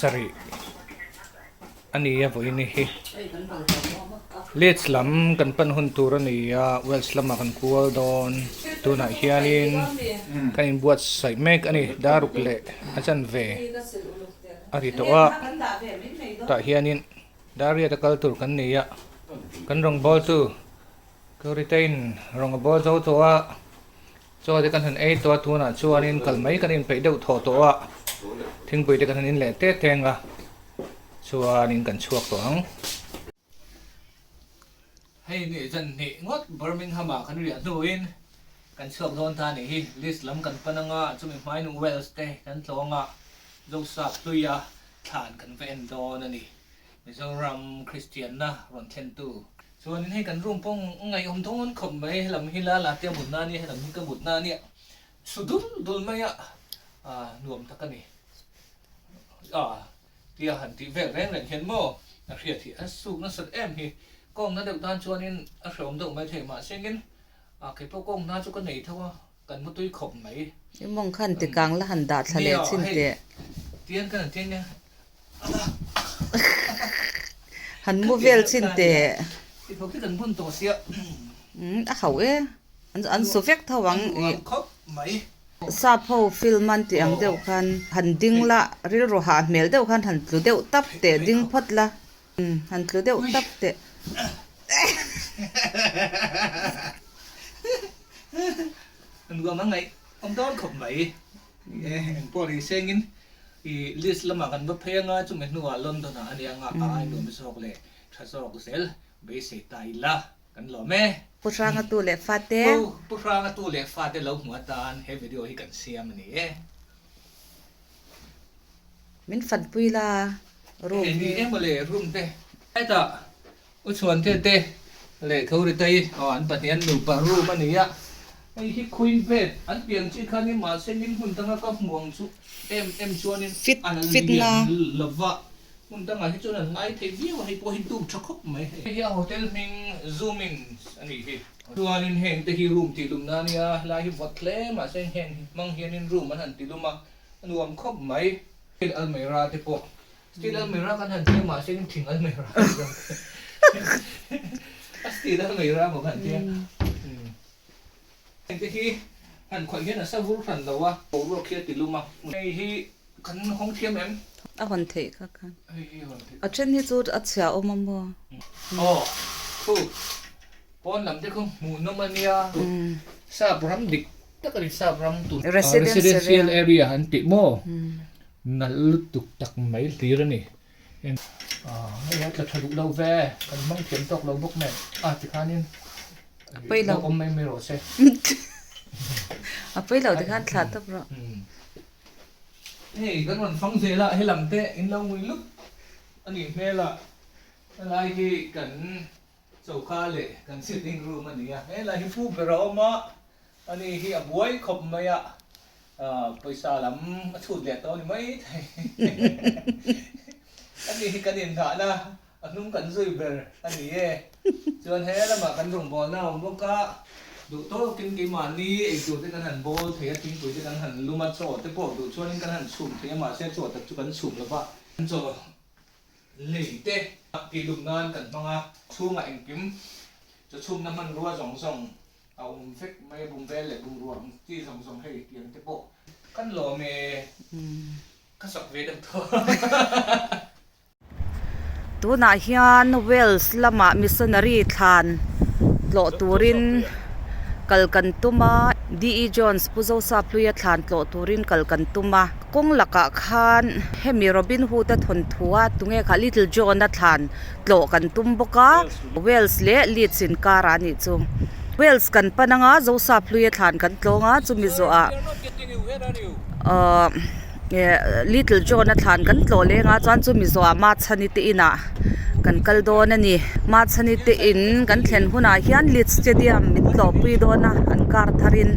Pasarih a ni a vawiin hi. Leeds lam kan pan hun tur a ni a, Wales lamah kan kual dawn. Tunah hianin kan inbuatsaih mek a ni, daruk leh a chanve a ri tawh a, tah hianin Dariat a kal tur kan ni a, kan rawngbawltu Kuriteiin rawng a bawl zo tawh a. Chaw te kan han ei tawh a, tunah chuanin kal mai kan inpeih deuh thawh tawh a, thingpui te kan han in leh teh teng a, chuanin kan chhuak tawh ang. Hei ni zan hnih ngawt Birmingham ah kan riah hnuin kan chhuak dawn ta a nih hi, list lam kan pan anga chumi hmain Wales te kan tlawng a, Zosap hluia thlan kan va en dawn a ni, Mizoram Kristianna rawn thlentu. Chuanin hei kan room pawh ngaihawm dawn khawp mai, helam hi la la te a mutna a nia, helam hi ka mutna a nia, su dul dul mai a, ah nuam tak a ni. Ah tia han tih vel reng reng hian maw a hriat hi a suk nasat em hi, kawngna deuh tan chuanin a hreawm deuh mai thei mahsengin ah keipawh kawngna chu ka nei tho a, kan mutui khawp mai. I mawng khan tikang la han dah thla leh chin teh. Tian kan han tiang nia. Han mu vel chin teh. I thawk hi kan bun tawh sia. Umm a hauh e. An su vek tho ang. An nuam khawp mai. Sap ho film an tih ang deuh khan han ding la, rilru hah hmel deuh khan han tlu deuh tap teh ding phawt la. Umm han tlu deuh tap teh. Nuam a ngaih awm dawn khawp mai. Eng pawh ni sengin i list lamah kan va phei anga chumi hnuah London ah a nia nga a ai nuam zawk leh tha zawk zel beisei ta ila kan lawm e. Pu Hranga tu leh fate. Pu Hranga tu leh fate lo hmu atan he video hi kan siam a ni e. Min fanpui la room hi. Ni emaw le room te. Hetah U Chhuante te leh Tho Ritei aw an pahnih an nupa room a ni a, hei hi queen bed an piang chi kha ni mahse nin hmun danga ka hmu ang chu em em chuanin a la lian lova, hmun dangah hi chuan an ngai thei viau a, hei pawh hi duk tha khawp mai hei. Hei hi a hotel hming Zoom in a nih hi. Chuanin heng te hi room tih lumna a nia, helai hi vawt hle mahse heng hmang hianin room an han ti lum a, a nuam khawp mai. Steel almirah te pawh Steel almirah kan han tia mahse in thing almirah a ni zawk a steel almirah maw kan tia. Heng te hi han khawih hian a sa vur hran lo a, boruak hi a ti lum a. Hei hi kan hawng thiam em? A hawn theih kha khan. Hei hi hawn theih. A then hi chu a chhia awm a maw? Aw, khu pawn lam te khu hmuhnawm a nia. Sap ram dik tak a ni, sap ram tun residential area an tih maw? Nalh lutuk tak mai hlir a ni. Hei a tla tha duh lo ve, kan hmang thiam tawk lo bawk nen a tikhanin lo awm mai mai rawh se. A pawi lo tikhan thlah tawp rawh. Hei kan rawn fang zel a, helam te in lo ngui lup a nih hmel a, helai hi kan choka leh kan sitting room a ni a, helai hi pu ber a awm a, ani hi a buai khawp mai a, Pawisa lam a chhut leh tawh a ni mai thei. Ani hi kan inhnahna a hnung kan zui ber a ni e. Chuan he lamah kan rawngbawlna a awm bawk a, duh tawkin keimahni eitur te kan han bawl thei a, thingpui te kan han lum a, chaw te pawh duh chuanin kan han chhum thei a, mahse chaw tak chu kan chhum lo va. Chaw lei te tih lum nan kan hmang a, chhungah engkim chaw chhumna hmanrua zawng zawng A awm vek mai a, bum vel leh bungrua ang chi zawng zawng hei tiang te pawh kan lawm e, ka sak ve deuh tawh. Tunah hian Wales lamah missionary thlan tlawh turin kal kan tum a, DE Jones Pu Zosapluia thlan tlawh turin kal kan tum a, kawng lakah khan hemi Robin Hood a thawnthu a tunge kha Little John a thlan tlawh kan tum bawk a, Wales leh Leeds inkarah a nih chu. Wales kan pan anga Zosap hlui a thlan kan tlawng a, chumi zawhah ahh Little John a thlan kan tlawh leng a, chuan chumi zawhah Machhani te inah kan kal dawn a ni. Machhani te in kan thlen hunah hian Leeds Stadium min tlawhpui dawn a, an kar tharin.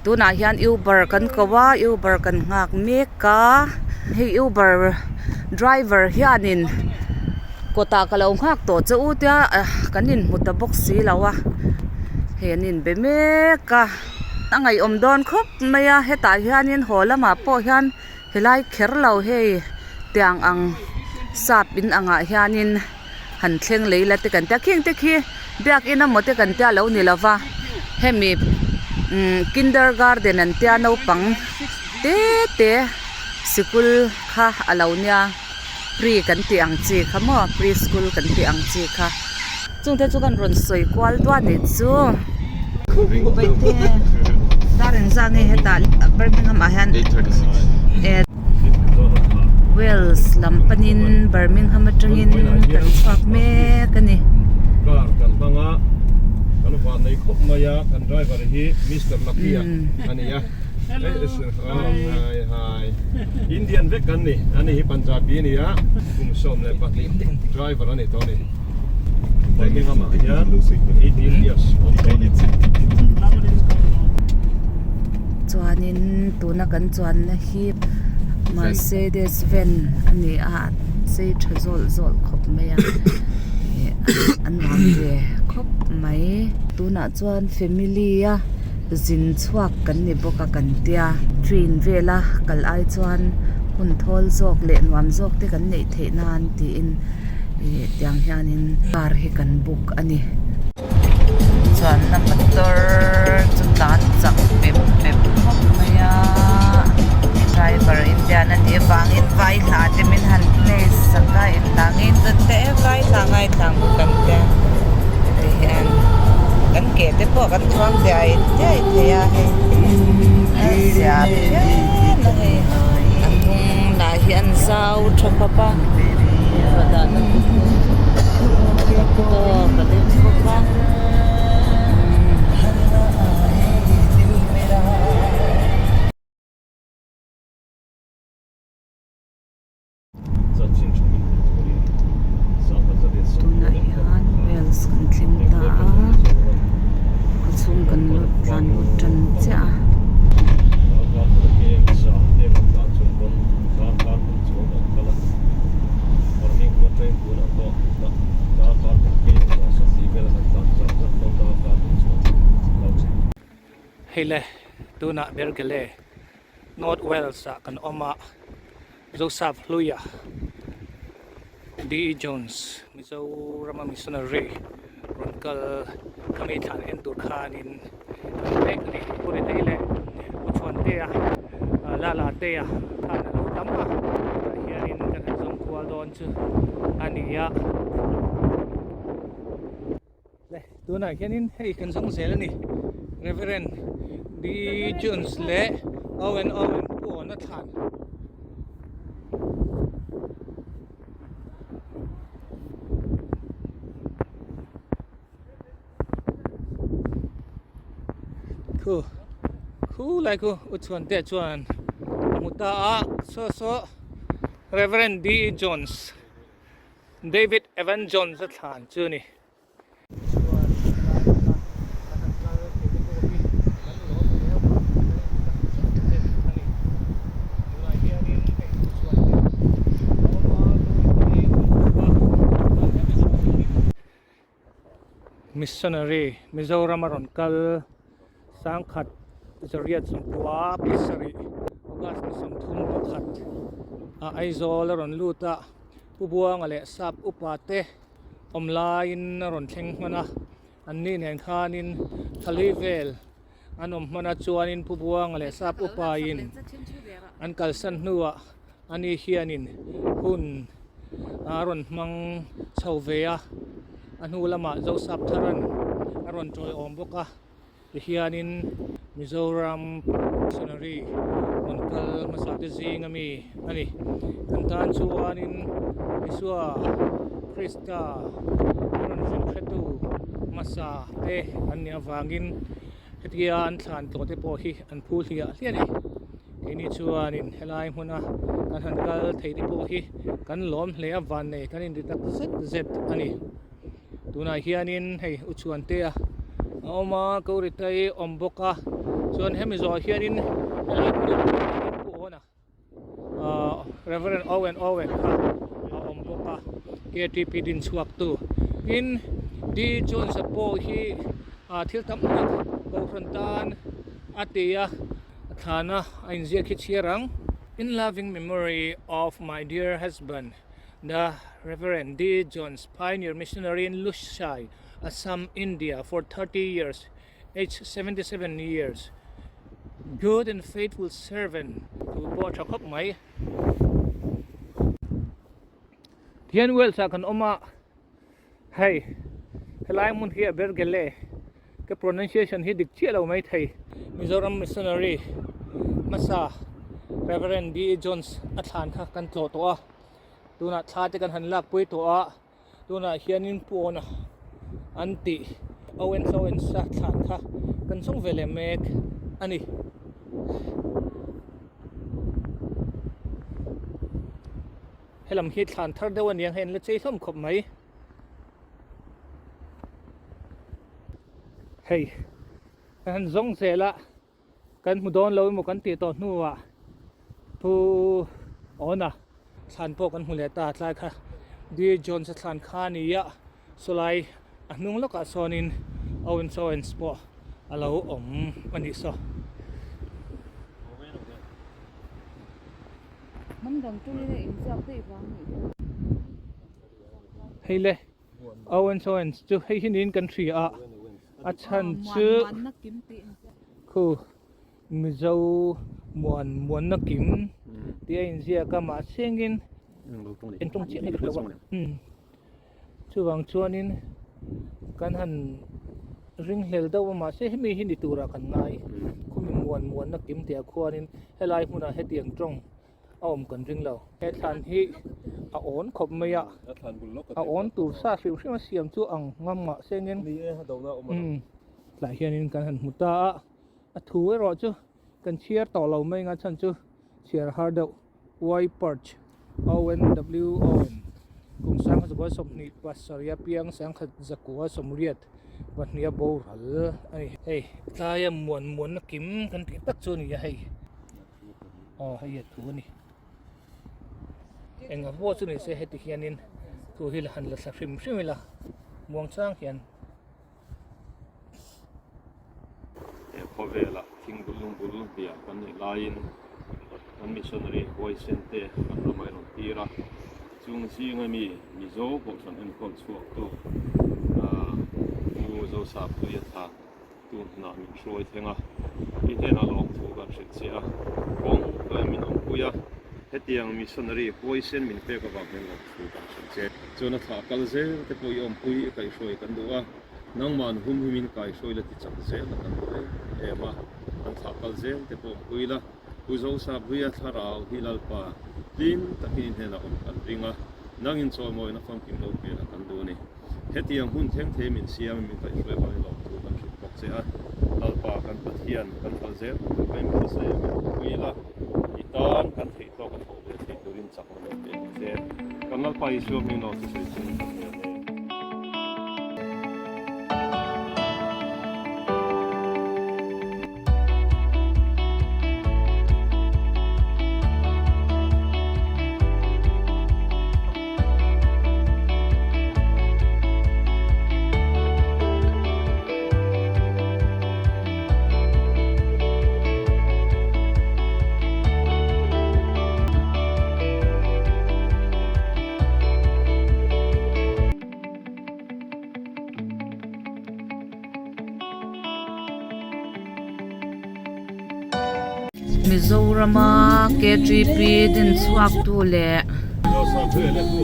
Tunah hian Uber kan ko a, Uber kan nghak mek a, hei Uber driver hianin. Kawtah ka lo nghak tawh che u tia kan inhmu ta bawk si lo a, hei an inbe mek a, a ngaihawm dawn khawp mai a, hetah hianin haw lamah pawh hian helai kher lo hei Tiang ang sap in angah hianin han thleng lei la te kan tia khing te khi biakin amaw te kan tia lo ni lova hemi umm kindergarten an tia naupang te te sikul kha a lo nia pre kan tih ang chi kha maw pre school kan tih ang chi kha chungte chu kan rawn sawi kual duah anih chu. Dar engzah nge hetah Birmingham ah hian Wales lam panin Birmingham atangin kan chhuak mek a ni. Car kan hmang a, kan van nei khawp mai a, kan driver hi Mister Lucky a a ni a. Hi hi Indian vek kan ni, ani hi Punjabi a ni a, kum 12 driver a ni tawh a ni. Birmingham ah hian 18 years awm tawh a ni. Chuanin tuna kan chuanna hi Mercedes van a ni a, a chei tha zawlh zawlh khawp mai a, ih an nuam ve khawp mai. Tunah chuan family a zin chhuak kan ni bawk a kan tia, train vela kal ai chuan hun thawl zawk leh nuam zawk te kan neih theih nan tiin. Ih tiang hianin car hi kan book a ni. Chuanna motor chu tlan chak pep pep khawp mai a driver Indian a nih avangin vai hla te min han play sak a engvangin dawt te vai hla ngaithla ang kan tia ti hian kan ke te pawh kan chuang diai diai thei a hei a zia phian a hei a hnung lah hi an zau tha khawp a. Tunah hian Wales kan thleng ta a khawchhung kan lut tlan lut tan chiah a. Hei le tunah Bergele North Wales ah kan awm a Joseph Hluia D.E. Jones Mizorama missionary rawn kal khami thlan en tur khanin kan mek a ni. Pu Ritei leh Pu Chhuantea Lala Tea khan a lo tam a tah hianin kan han zawng kual dawn chu a ni a. Le tunah hianin hei kan zawng zel a ni Reverend D Jones leh Owen Owen Pu Awna thlan. Khu khu lai khu u chhuan te chuan a hmu ta a saw saw Reverend D E Jones David Evan Jones a thlan chu a ni. Missionary Mizoram a rawn kal sangkhat zariat sawmkua pasarih August ni 31 ah Aizawl a rawn lut a Pu Buanga leh Sap upa te awm laiin a rawn thleng hman a an ni nen khanin thali vel an awm hman a chuanin Pu Buanga leh Sap upa in an kalsan hnuah ani hianin hun a rawn hmang chho ve a a hnu lamah Joseph Tharan a rawn tawiawm bawk a. Tihianin Mizoram Missionary rawn kal hmasa te zing ami a ni. Kan tan chuanin Isua Krista rawn hrilh hretu hmasa te an nih avangin hetia an thlan tawh te pawh hi an phu hliah hliah a ni. Keini chuanin helai hmuna kan han kal thei te pawh hi kan lawm hle a vannei kan inti tak zet zet a ni. Tunah hianin hei u Chhuantea a awm a Koritai a awm bawk a chuan hemi zawhah hianin helai hmunah hianin Pu Awna ahh Reverend Owen Owen kha a awm bawk a KTP din chhuak tu tin D Jones-a pawh hi ah thil tam tak kohhran tan a ti a a thlana a inziak hi chhiar ang. In loving memory of my dear husband, the Reverend D. Jones, pioneer missionary in Lushai, Assam, India for 30 years, age 77 years. Good and faithful servant thu pawh a tha khawp mai. Tihian Wales ah kan awm a, hei helai hmun hi a Bergele ka pronunciation hi dik chiah lo mai thei. Mizoram missionary hmasa Reverend D. Jones a thlan kha kan tlawh tawh a, tunah thla te kan han lakpui tawh a. Tunah hianin pawn an tih Owens Owens a thlan kha kan chhung ve leh mek a ni. Helam hi thlan thar deuh a ni ang hei an la chei hlawm khawp mai. Hei kan han zawng zel a. Kan hmu dawn lo emaw kan tih tawh hnuah Pu Awna thlan pawh kan hmu leh ta tlai kha Dear Jones a thlan kha a ni a, sawlai a hnung lawkah sawnin Owens Owens pawh a lo awm a nih saw. Hnam dang tawngin a inziak daih vang nih hi. Hei le Owens Owens chu hei hi niin kan hria a. A chhan chu khu Mizo muan muanna kim tih a inziak a mahse engin eng tawng chiah nge ka hre lo a chuvang chuanin kan han ringhlel deuh a mahse hemi hi ni turah kan ngai khumi muan muanna kim tih ah khuanin helai hmunah hetiang tawng a awm kan ring lo. He thlan hi a awn khawp mai a, a awn tur sa hrim hrim a siam chu ang ngam ngah sengin tlai hianin kan han hmu ta a, a thu erawh chu kan chhiar tawh lo mai anga chhan chu chhiar har deuh Y Perch O N W O N kum sangkhat zakua 27 piang sangkhat zakua 88 boral a ni. Hei tlaia muan muanna kim kan tih tak chu a ni a hei. Aw hei a thu a ni eng ang pawh chu ni se heti hianin thu hi han la thla hrim hrim ila muang chang hian. He khawvela thing bul lung bul bia kan nih laiin kan missionary huaisen te kan ramah i rawn tir a, chung zinga mi Mizo kohhran enkawl chhuaktu Pu Zosappuia thla Tu hnah min hruai thleng a, i hnenah lawm thu kan hrilh che a, kawng ka min awmpui a, hetiang missionary huaisen min pek avang hian lawm thu kan hrilh che. Chuan a thlah kal zel te pawh i awmpui i kaihhruai kan duh a, nangmah an hum hi min kaihhruai la ti chak zel a kan duh em em a, an thlah kal zel te pawh awmpui la, Pu Zosap Hluia thlarau hi Lalpa hlim takin i hnenah awm kan ring a, nangin chawimawina famkim lo pe la kan duh a ni. Hetiang hun thleng thei min siam in min kaihhruai avangin lawmthu kan hrilh bawk che a. Lalpa kan Pathian kan kal zel tur pawhin min hmasa em min pui ila, i tan kan theih tawk a thawh ve theih turin chakna min pe ang che. Kan Lalpa Isua hming lawm chu sawi chungin kan ngen e. Mizorama KTP din chhuak tu leh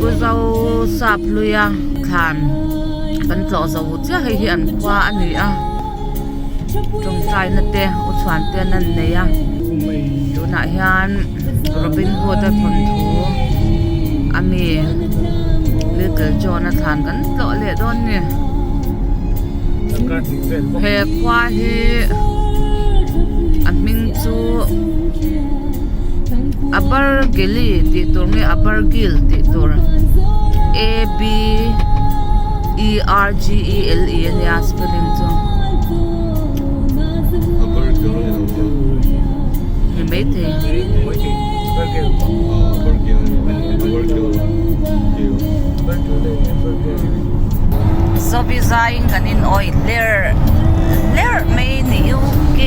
Pu Zosapluia thlan kan tlawh zo chiah hei hi an khua a ni a tawngtaina te u chhuan te an an nei a tunah hian Robin Hood a thawnthu ami Little John a thlan kan tlawh leh dawn a ni he khua hi a hming chu Abergele tih tur nge Abergil tih tur A B E R G E L E a nia spelling chu ni maithei. Zovi zaiin kan in awih hlerh hlerh mai ni UK.